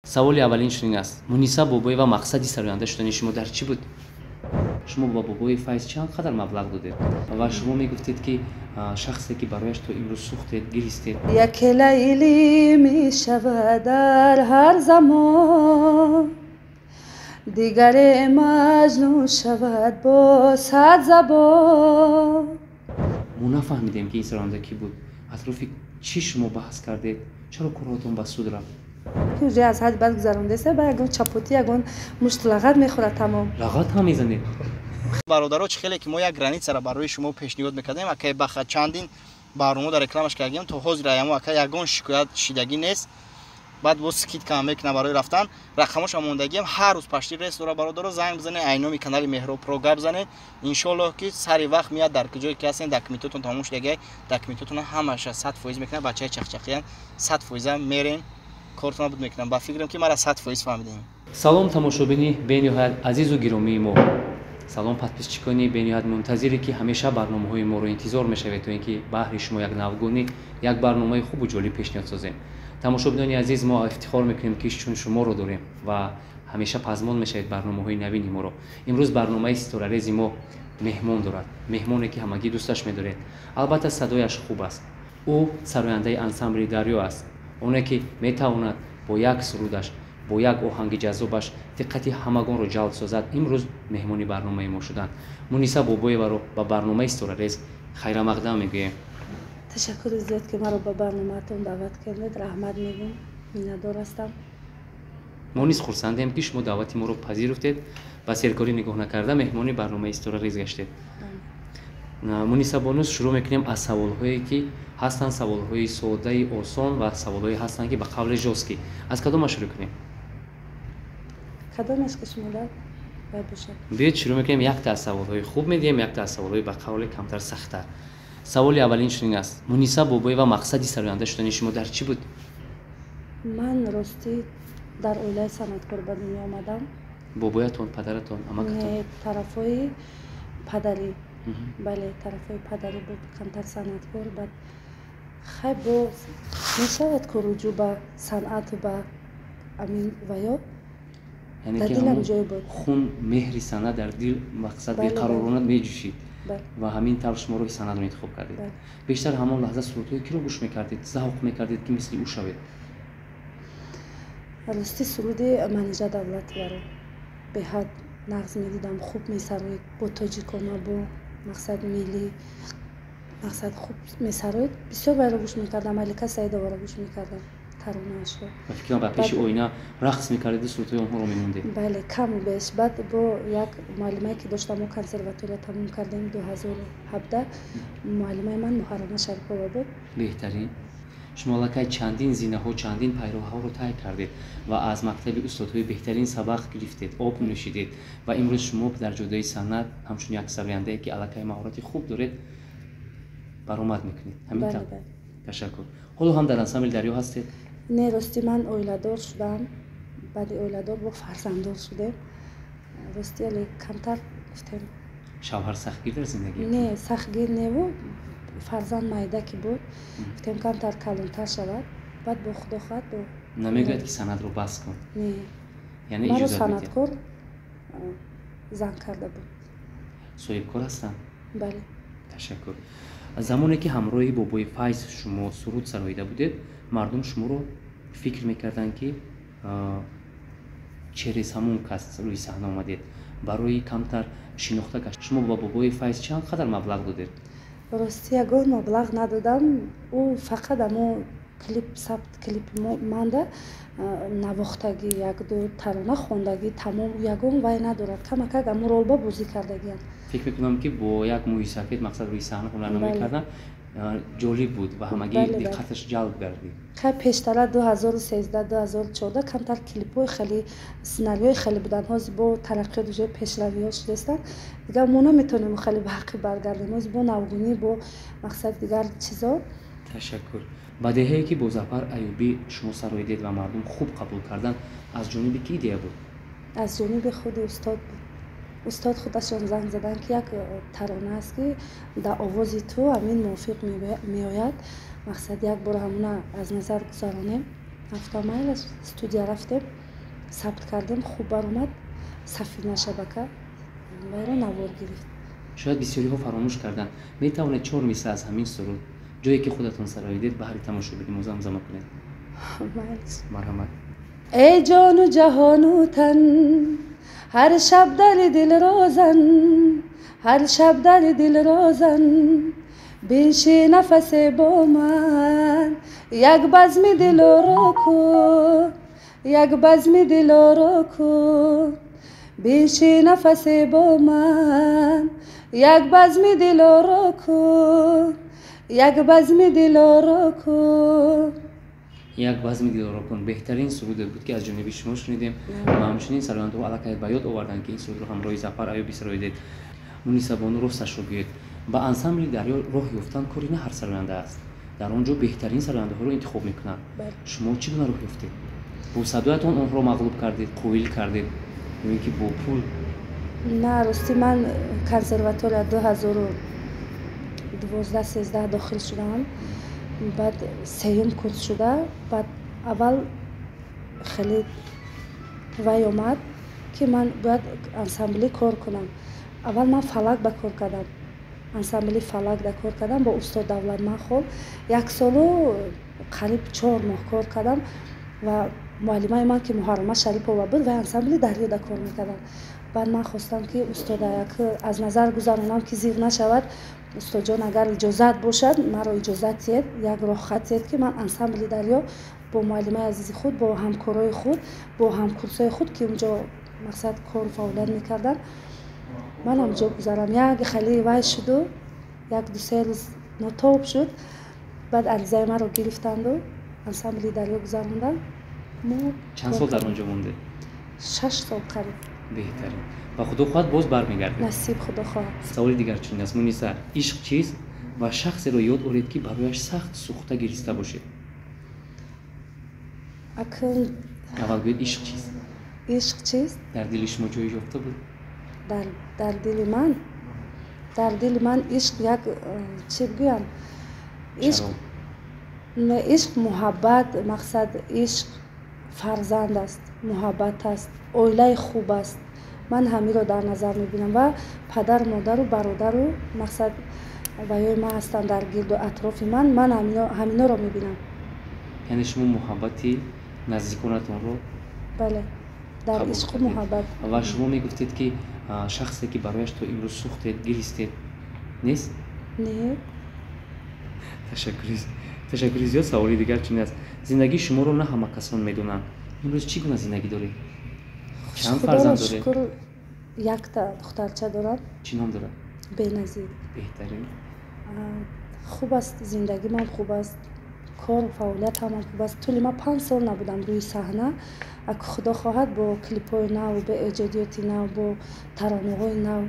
Саволи аввалин чунин аст: Муниса Бобоева, мақсади сароянда шудани шумо дар чӣ буд? Шумо ба бобои Файз чанд қадар маблағ додед ва шумо мегуфтед, ки шахсе, ки барояш то имрӯз сӯхтед, гиристед? Яке Лайлӣ мешавад дар ҳар замон, дигаре Маҷнун шавад бо сад забон. Мо нафаҳмидем, ки ин сароянда кӣ буд. Атрофи чӣ шумо баҳс кардед? Чаро корҳотон ба суд рафт? Уже аз ҳад бад гузарондеса, ба ягон чапотӣ, ягон мушт лағат мехӯрад, тамом. Лағат ҳам мезанед? Бародаро, чӣ хеле ки мо як границаро барои шумо пешниҳод мекардем, акай Баха чандин барнома дар рекламаш кардем, то ҳозир аямо ака ягон шикоят шидагӣ нест. Баъд боз скидка мекунам барои рафтан, рақамошам мондагиам, ҳар рӯз пашти рейс дора. Бародаро, занг бизанед, айноми канали Меҳроб Про гап занед, иншоаллоҳ, ки сари вақт меяд. Дар куҷое ки ҳастен, документотон тамом шудагиай, документотона ҳамаша 100% мекунад. Бачаи чақчақиян, 100%-а мерен, кортона буд мекунам. Ба фикрам, ки мара 100% фаҳмидем. Салом, тамошобини бениҳоят азизу гиромии мо, салом, подписчикони бениҳоят мунтазире, ки ҳамеша барномаҳои моро интизор мешавед, то ин ки баҳри шумо як навгонӣ, як барномаи хубу ҷолиб пешниҳод созем. Тамошобинони азиз, мо ифтихор мекунем, ки чун шуморо дорем ва ҳамеша пазмон мешавед барномаҳои навини моро. Имрӯз барномаи Ситорарези мо меҳмон дорад, меҳмоне, ки ҳамагӣ дӯсташ медоред. Албатта, садояш хуб аст. Ӯ сарояндаи ансамбли Дарё аст, оне ки метавонад бо як сурудаш, бо як оҳанги ҷаззобаш диққати ҳамагонро ҷалб созад. Имрӯз меҳмони барномаи мо шуданд. Муниса Бобоеваро ба барномаи Ситорарез хайрамақдам мегӯем. Ташаккури зиёд, ки маро ба барномаатон даъват кардед, раҳмат мегӯм, миннатдор ҳастам. Мо низ хурсандем, ки шумо даъвати моро пазируфтед, ба серкорӣ нигоҳ накарда меҳмони барномаи Ситорарез гаштед. Муниса бону, шурӯъ мекунем аз саволҳое, ки ҳастанд, саволҳои содаи осон ва саволҳое ҳастанд, ки ба қавли жёсткий. Аз кадома шурӯъ кунем? Кадомеш ки шумо вай бошад. Биёед, шурӯъ мекунем, якта аз саволҳои хуб медиҳем, якта аз саволҳои ба қавли камтар сахттар. Саволи аввалин чунин аст: Муниса Бобоева, мақсади сароянда шудани шумо дар чӣ буд? Ман ростӣ дар оилаи санъаткор ба дунё омадам. Бобоятон, падаратон, амакатон? Не, тарафҳои падарӣ, бале, тарафҳои падарӣ буд камтар санъаткор. Баъд хай боз мешавад ку руҷӯъ ба санъату ба амин ваё дар дилам ҷой буд. Хун, меҳри санъат дар дил, мақсад, беқаророна меҷӯшид ва ҳамин тавр шумо роҳи санъатро интихоб кардед. Бештар ҳамон лаҳза сурудҳои киро гӯш мекардед, завқ мекардед, ки мисли ӯ шавед? Рости, суруди Манижа Давлатоваро беҳад нағз медидам, хуб месароид, бо тоҷикона, бо мақсад миллӣ, мақсад хуб месароид. Бисёр вайро гӯш мекардам, Малика Саидоваро гӯш мекардам, таронаашро. Ба фикрам, ба пеши оина рақс мекардеду сурудҳои онҳоро мемондед. Бале, каму беш. Баъд бо як муаллимае, ки доштам, мо консерватория тамом кардем 2017, муаллимаи ман Муҳаррама Шарипова буд. Беҳтарин. Шумо аллакай чандин зинаҳо, чандин пайроҳаҳоро тай кардед ва аз мактаби устодҳои беҳтарин сабақ гирифтед, об нӯшидед ва имрӯз шумо дар ҷодаи санъат ҳамчун як сарояндае, ки аллакай маҳорати хуб доред, баромад мекунед. Ҳамин тавр? Ташаккур. Ҳоло ҳам дар ансамбли Дарё ҳастед? Не, ростӣ ман оиладор шудам, баъди оиладор бо фарзанддор шудем. Ростӣ але камтар гуфтем. Шавҳар сахтгир дар зиндагӣ? Не, сахтгир неву, фарзанд майда ки буд, гуфтем камтар калонтар шавад, баъд бо Худо хоҳад бо Намегӯяд, ки санъатро бас кун? Не. Яъне маро иҷозат медиҳад? Санъаткор зан карда буд. Соҳибкор ҳастанд? Бале. Ташаккур. Замоне ки ҳамроҳи бобои Файз шумо суруд сароида будед, мардум шуморо фикр мекарданд, ки через ҳамон кас рӯи саҳна омадед. Барои камтар шинохта гашт, шумо ба бобои Файз чанд қадар маблағ додед? Ростӣ, ягон маблағ надодам. Ӯ фақат амо клип, сабт клипи манда навохтагӣ, якду тарона хондагӣ, тамом. Ягон вай надорад, камакак амо ролба бозӣ кардагиам. Фикр мекунам, ки бо як мӯи сафед, мақсад, рӯи саҳна ҳунарнамоӣ кардан ҷолиб буд ва ҳамагӣ диққаташ ҷалб гардид. Хай, пештара 2013, 2014 камтар клипҳои хеле, сценариҳои хеле буданд. Ҳозир бо тараққиёт уже пешравиҳо шудастанд, дигар мо наметавонем хеле ба ҳаққи баргардем. Ҳозир бо навгунӣ, бо мақсад дигар чизо. Ташаккур. Ба деҳае, ки бо Зафар Аюбӣ шумо сароидед ва мардум хуб қабул карданд, аз ҷониби ки идея буд? Аз ҷониби худи устод буд. Устод худашон занг заданд, ки як тарона аст, ки дар овози ту ҳамин мувофиқ меояд, мақсад, як бор ҳамона аз назар гузаронем. Гуфтам майлаш, студия рафтем, сабт кардем, хуб баромад. Сафина шабака вайро навор гирифт. Шояд бисёриҳо фаромӯш карданд. Метавонед чор мисра аз ҳамин суруд, ҷое ки худатон сароидед, баҳри тамошобини мо замзама кунед? Марҳамат. Эй ҷону ҷаҳону тан, ҳар шаб дари дилро зан, ҳар шаб дари дилро зан, бинши нафасе бо ман, як базми дилоро кун, як базми дилоро кун, бинши нафасе бо ман, як базми дилоро кун, як базми дилоро кун. Як базми дилоро кун беҳтарин суруде буд, ки аз ҷониби шумо шунидем ва ҳамчунин сарояндаҳо аллакай ба ёд оварданд, ки ин сурудро ҳамроҳи Зафар Аюбӣ сароидед. Мунисабону, росташро гӯед, ба ансамбли Дарё роҳ ёфтан кори на ҳар сароянда аст. Дар он ҷо беҳтарин сарояндаҳоро интихоб мекунанд. Шумо чӣ гуна роҳ ёфтед? Бо садоятон онҳоро мағлуб кардед, қоил кардед ё ин ки бо пул? На, ростӣ, ман консерватория 2012-13 дохил шудам. Баъд сеюм курс шуда, баъд аввал хеле вай омад, ки ман бояд ансамблӣ кор кунам. Аввал ман Фалак ба кор кардам, ансамбли Фалак да кор кардам бо устод Давлатманхол. Як солу қариб 4 моҳ кор кардам ва муаллимаи ман, ки Муҳаррама Шарипова буд, вай ансамбли Дарё да кор мекардам. Баъд ман хостам, ки устода як аз назар гузаронам, ки зиқ нашавад. Устодҷон, агар иҷозат бошад, маро иҷозат диҳед, як роҳхат диҳед, ки ман ансамбли Дарё бо муаллимаи азизи худ, бо ҳамкорои худ, бо ҳамкурсҳои худ, ки унҷо мақсад кору фаъолият мекардам, ман ҳамҷо гузарам. Як хеле вай шуду як ду-се рӯз нотоб шуд. Баъд аризаи маро гирифтанду ансамбли Дарё гузаронданд. Чанд сол дар он ҷо мондед? 6 сол қариб. Беҳтарин. Ва худо хоҳад, боз бармегардед. Насиб, худо хоҳад. Саволи дигар чунин аст, Муниса: ишқ чист ва шахсеро ёд оред, ки барояш сахт сӯхта гириста бошед. Акн Аввал гӯед, ишқ чист? Ишқ чист? Дар дили шумо ҷой ёфта буд? Дар дили ман ишқ як чӣ бигӯям, ишқ, ишқ муҳаббат, мақсад, ишқ фарзанд аст, муҳаббат аст, оилаи хуб аст. Ман ҳамиро дар назар мебинам ва падар, модару бародару мақсад ваёи ман ҳастанд дар гирду атрофи ман. Ман ҳаминоро мебинам. Яъне шумо муҳаббати наздиконатонро Бале, дар ишқу муҳаббат. Ва шумо мегуфтед, ки шахсе, ки барояш то имрӯз сӯхтед, гиристед, нест? Не. Ташаккури зиёд. Саволи дигар чунин аст: зиндагии шуморо на ҳама касон медонанд. Имрӯз чӣ гуна зиндагӣ доред? Чанд фарзанд доред? Шукр, якта духтарча дорам. Чӣ ном дорад? Беназир. Беҳтарин. Хуб аст, зиндагимам хуб аст, кору фаъолият ҳамам хуб аст. Тӯли ман 5 сол набудам рӯи саҳна. Аку худо хоҳад, бо клипҳои нав, бо эҷодиёти нав, бо таронаҳои нав,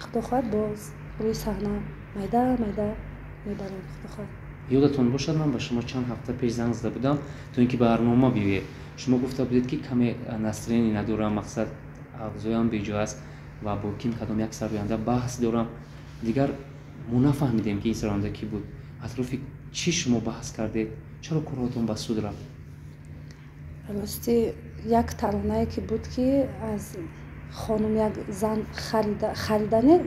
худо хоҳад, боз рӯи саҳна майда майда мебарам, худо хоҳад. Ёдатон бошад, ман ба шумо чанд ҳафта пеш занг зада будам, то ин ки барнома биёед. Шумо гуфта будед, ки каме настроение надорам, мақсад, авзоям беҷо аст ва бо ким кадом як сароянда баҳс дорам. Дигар мо нафаҳмидем, ки ин сароянда кӣ буд. Атрофи чӣ шумо баҳс кардед? Чаро корҳотон ба суд рафт? Ростӣ, як таронае ки буд, ки аз хонум як зан харидане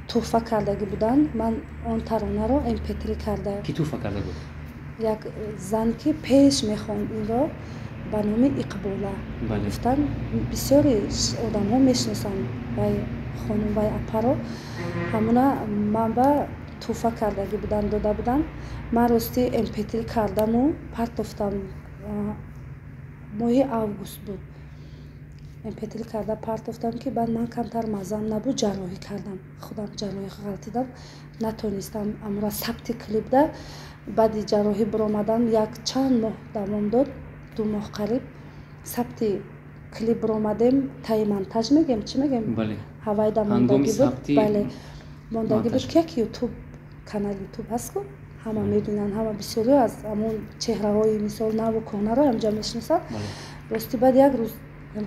тӯҳфа кардагӣ буданд. Ман он таронаро mp3 карда. Кӣ тӯҳфа карда буд? Як зан, ки пеш мехонд инро, ба номи Иқбола. Гуфтанд, бисёри одамҳо мешиносанд вай хонум, вай апаро. Ҳамуна ман ба тӯҳфа кардагӣ буданд, дода буданд. Ман ростӣ mp3 кардаму партофтам. Моҳи август буд, mp3 карда партофтам, ки баъд ман камтар маззам набуд, ҷарроҳӣ кардам, худам ҷарроҳӣ ғалтидам, натонистам амра сабти клипда. Баъди ҷарроҳӣ биромадам, як чанд моҳ давом дод, 2 моҳ қариб сабти клип биромадем. Таи монтаж мегем, чӣ мегем, ҳавайда мондагӣ буд, бале, мондагӣ буд, ки як ютуб канал, ютуб ҳаст ку, ҳама мебинанд, ҳама, бисёриҳо аз ҳамон чеҳраҳои мисол наву кӯҳнаро ҳамҷа мешиносанд. Ростӣ, баъд як рӯз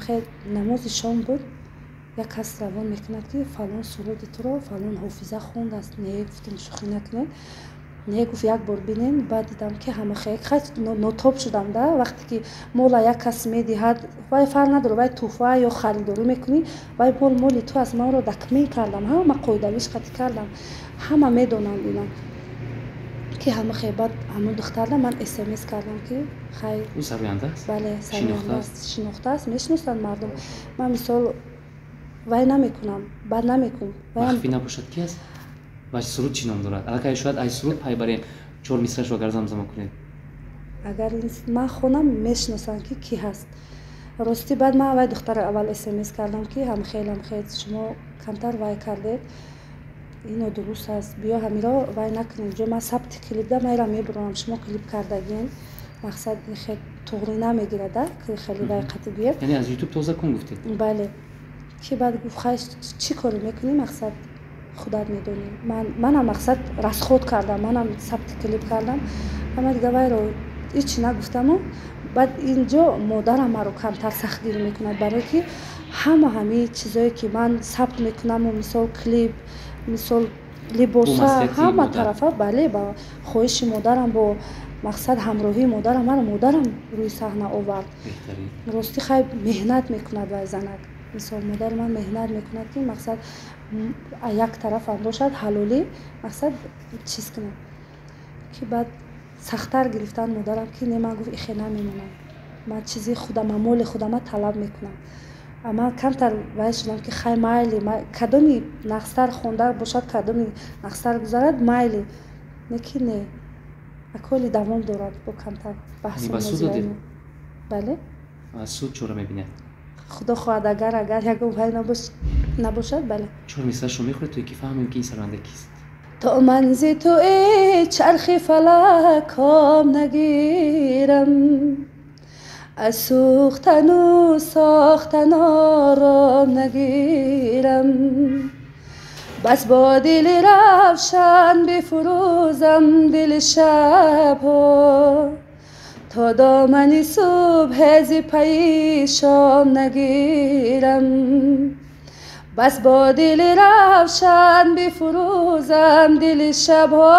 хел намози шом буд, як кас равон мекунад, ки фалон суруди туро фалон ҳофиза хондааст. Не, гуфтем, шӯхӣ накунед. Не, гуфт, як бор бинен. Баъд дидам, ки ҳама хай нотоб шудам да. Вақте ки мола як кас медиҳад, вай фарқ надорад, вай тӯҳфа ё харидорӣ мекунӣ, вай мол моли ту аст. Ман онро документ кардам, ҳама қоидавиш қатӣ кардам, ҳама медонанд ина ки ҳама хе. Баъд ҳамон духтарда ман смс кардам, ки хай. Ӯ сароянда аст? Бале, сароянда аст, шинохта аст, мешиносанд мардум. Ман мисол вай намекунам, бад намекунам. Махфӣ набошад, ки аст ва суруд чӣ ном дорад? Аллакай шояд аз суруд пай барем. Чор мисрашро агар замзама кунед. Агар ман хонам, мешиносанд, ки кӣ ҳаст. Ростӣ, баъд ман вай духтара аввал смс кардам, ки ҳамхел, ҳамхел, шумо камтар вай кардед, ино дуруст аст, биё ҳамиро вай накунем. Ҷо ман сабти клипда майра мебуронам, шумо клип кардагин, мақсад хел туғрӣ намегирада, ки хеле вай қатӣ гӯем. Яъне аз ютуб тоза кун гуфтед? Бале. Ки баъд гуфт: хай, чӣ коре мекунӣ, мақсад худат медонӣ. Манам мақсад расход кардам, манам сабти клип кардам. Ама дига вайро ҳечи нагуфтаму. Баъд инҷо модарам маро камтар сахтгирӣ мекунад, барое ки ҳама ҳамин чизое ки ман сабт мекунаму, мисол клип, мисол либоса, ҳама тарафа, бале, ба хоҳиши модарам, бо мақсад ҳамроҳии модарам, маро модарам рӯи саҳна овард. Ростӣ, хай, меҳнат мекунад вай занак. Мисол, модари ман меҳнат мекунад, ки мақсад як тарафам бошад, ҳалолӣ, мақсад чиз кунад. Ки баъд сахттар гирифтан модарам, ки не, ман гуфт, ихе намемонам, ман чизи худама, моли худама талаб мекунам. Ман камтар вай шудам, ки хай, майли, кадоми нақстар хонда бошад, кадоми нақстар гузарад, майли. Не, ки не, аколи давом дорад, бо камтар баҳсу. Бале. Суд чора мебинад? Худо хоҳад, агар ягон вай набошад, бале. Чор мисрашро мехӯред, то ки фаҳмем, ки ин сароянда кист? То ман зи ту эй чархи фалак ком нагирам, аз сӯхтану сохтан ором нагирам, бас бо дили равшан бифурӯзам дили шабҳо, то домани субҳе зи пайи шом нагирам. Бас бо дили равшан бифурӯзам дили шабҳо,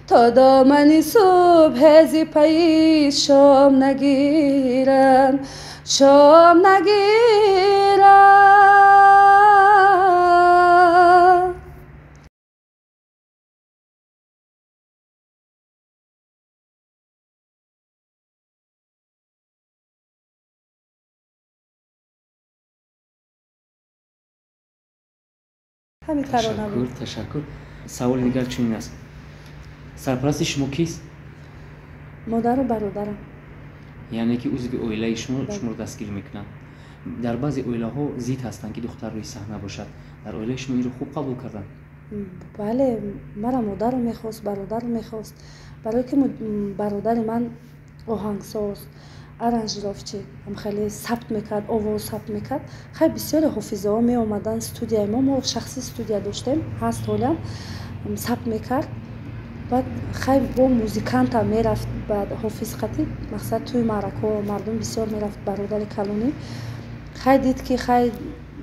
то домани субҳе зи пайи шом нагирам, шом нагирам. Ҳамин тарона буд. Ташаккур. Саволи дигар чунин аст: сарпарасти шумо кист? Модару бародарам. Яъне ки узви оилаи шумо шуморо дастгирӣ мекунанд. Дар баъзе оилаҳо зид ҳастанд, ки духтар рӯи саҳна бошад. Дар оилаи шумо инро хуб қабул карданд? Бале, мара модару мехост, бародару мехост, барое ки бародари ман оҳангсоз, аранжировщик, хеле сабт мекард, овоз сабт мекард. Хай, бисёре ҳофизаҳо меомаданд студияи мо. Мо шахсӣ студия доштем, ҳаст ҳолиам. Сабт мекард. Баъд хай, бо музикантам мерафт ба ҳофиз қатӣ, мақсад тӯи маъракаҳо мардум бисёр мерафт. Бародари калонӣ хай дид, ки хай,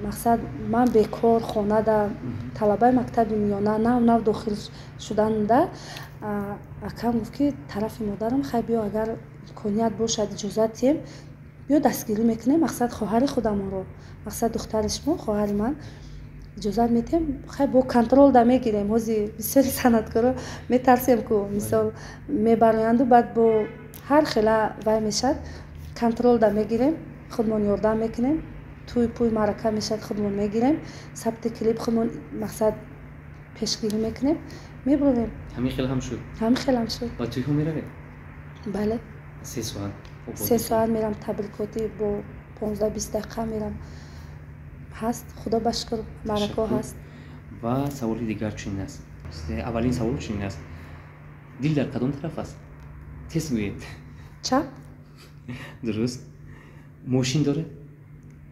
мақсад ман бекор хонада, талабаи мактаби миёна, нав нав дохил шуданда, акам гуфт, ки тарафи модарам: хай, биё, агар имконият бошад, иҷозат диҳем, биё, дастгирӣ мекунем, мақсад хоҳари худамонро, мақсад духтари шумо, хоҳари ман, иҷозат медиҳем, хай, бо контрол да мегирем. Ҳози бисёри санъаткоро метарсем, ку мисол мебароянду баъд бо ҳар хела вай мешавад. Контрол да мегирем, худмон ёрдам мекунем, тӯй пӯй маърака мешавад, худмон мегирем, сабти клип худмон, мақсад пешгирӣ мекунем, мебурем. Ҳамин хел ҳам шуд? Ҳамин хел ҳам шуд. Ба тӯйҳо меравед? Бале. 3 соат? 3 соат мерам табрикотӣ, бо 15-20 дақиқа мерам. Ҳаст, худо ба шукр, маъракаҳо ҳаст. Ва саволи дигар чунин аст, аввалин савол чунин аст: дил дар кадом тараф аст? Тез гӯед. Чап. Дуруст. Мошин доред?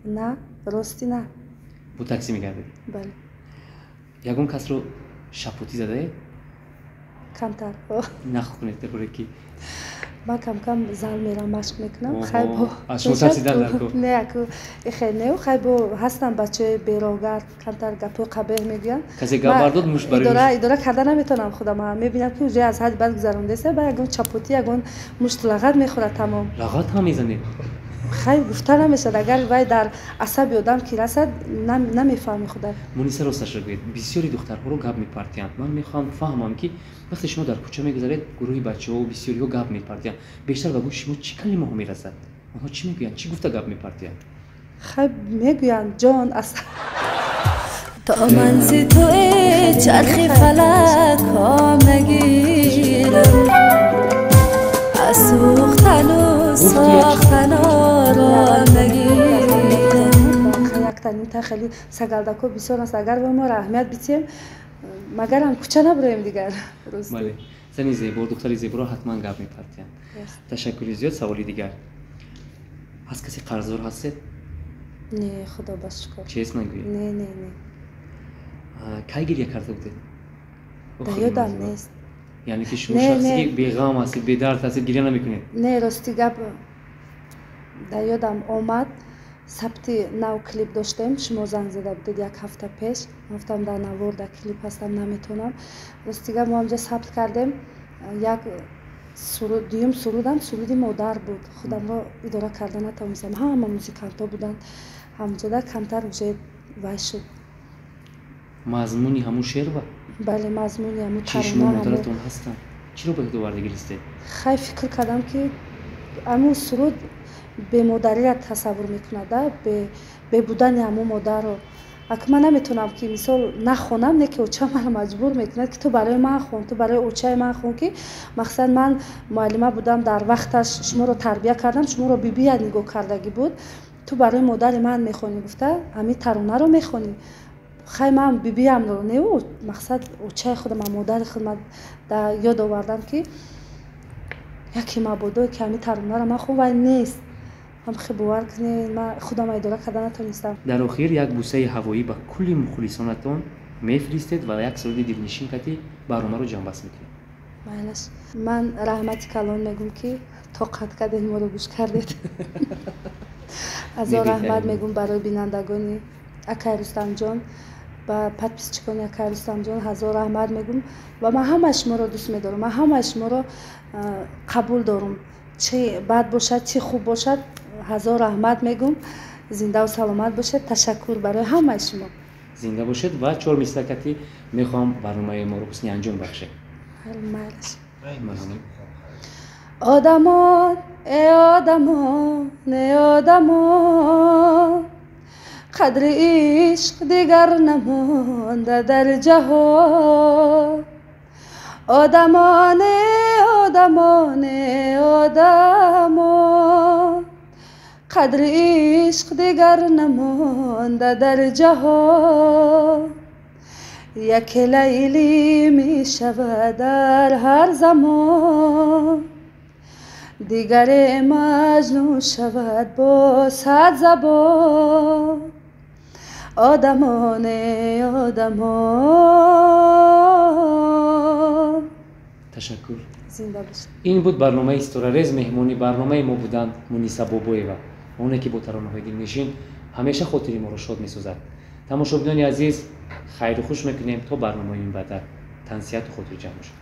На, ростӣ, на. Бо таксӣ мегардед? Бале. Ягон касро шапотӣ задаед? Камтар. Нақл кунед дар бораи ки. Ман камкам зал мерам, машқ мекунам. Аз шумо тарсидан дар кор? Не, хел не, хай, бо ҳастам бачаҳои берогард, камтар гапҳои қабеҳ мегӯянд. Касе гап бардод, мушт барои Идора карда наметавонам худам. Мебинам, ки уже аз ҳадди бад гузарондаеста, ба ягон чапотӣ, ягон мушту лағат мехӯрад, тамом. Лағат ҳам мезанед? Хай, гуфта намешавад, агар вай дар асаби одам ки расад, намефаҳми худат. Муниса, росташро гӯед, бисёри духтарҳоро гап мепартиянд. Ман мехоҳам фаҳмам, ки вақте шумо дар кӯча мегузаред, гурӯҳи бачаҳо, бисёриҳо гап мепартиянд, бештар ба гӯши шумо чӣ калимаҳо мерасад? Онҳо чӣ мегӯянд, чӣ гуфта гап мепартиянд? Хай, мегӯянд ҷон аз То ман зи ту чархи фалак ком нагирам, аз сӯхтану сохтан ором нагирам. Якта нита хеле сагалдако бисёр аст. Агар ба моро аҳамият битиҳем, магарам кӯча набуроем дигар. Бале, зани зебо, духтари зеборо ҳатман гап мепартиянд. Ташаккури зиёд. Саволи дигар: аз касе қарздор ҳастед? Не, худо ба шукр. Честно гӯед. Не, не, не. Кай гиря карда будед? Дар ёдам нест. Яъне ки шумо шахсе ки беғам ҳастед, бедард ҳастед, гиря намекунед? Не, рости гап, дар ёдам омад, сабти нав клип доштем, шумо занг зада будед як ҳафта пеш. Гуфтам, дар навор, дар клип ҳастам, наметавонам. Рости гап, мо ҳамҷа сабт кардем як дуюм сурудам, суруди модар буд. Худамро идора карда натавонистам, ҳама музикантҳо буданд ҳамҷода, камтар уже вай шуд. Мазмуни ҳамун шеър ба? Бале, мазмуни ҳамун. Чи, шумо модаратон ҳастанд, чиро ба ёд оварда гиристед? Хай, фикр кардам, ки ҳамун суруд бемодариро тасаввур мекунад, бебудани ҳамун модарро. Ак ман наметавонам, ки мисол нахонам, не ки оча маро маҷбур мекунад, ки ту барои ман хон, ту барои очаи ман хон, ки мақсад ман муаллима будам дар вақташ, шуморо тарбия кардам, шуморо бибия нигоҳ кардагӣ буд, ту барои модари ман мехонӣ, гуфта ҳамин таронаро мехонӣ. Хай, ман бибиямро не, мақсад очаи худам, модари худам дар ёд овардам, ки яке мабодо ки ҳамин таронаро ман хон, вай нест. Ҳам хе, бовар кунед, ман худам идора карда натонистам. Дар охир як бусаи ҳавоӣ ба кулли мухлисонатон мефиристед ва як суруди дилнишин кати барномаро ҷамъбаст мекунед. Майлаш, ман раҳмати калон мегӯм, ки тоқат кардед, моро гӯш кардед. Азор раҳмат мегӯм барои бинандагони акай Рустамҷон, ба подписчикони акай Рустамҷон ҳазор раҳмат мегӯм. Ва ман ҳамаи шуморо дӯст медорам, ман ҳамаи шуморо қабул дорум, чӣ бад бошад, чӣ хуб бошад. Ҳазор раҳмат мегӯм, зиндаву саломат бошед. Ташаккур барои ҳамаи шумо. Зинда бошед. Ва чор мисракати мехоҳам барномаи моро ҳусни анҷом бахшед. Майлаш. Одамон, э одамон, э одамон, қадри ишқ дигар намонда дар ҷаҳон. Одамон, э одамон, э одамон, қадри ишқ дигар намонда дар ҷаҳон. Яке Лайлӣ мешавад дар ҳар замон, дигаре Маҷнун шавад бо сад забон. Одамоне, одамон. Ташаккур. Зинда бошед. Ин буд барномаи Ситорарез. Меҳмони барномаи мо буданд Муниса Бобоева, оне ки бо таронаҳои дилнишин ҳамеша хотири моро шод месозад. Тамошобинони азиз, хайру хуш мекунем то барномаи минбаъда. Тансиҳату хотирҷамъ бошед.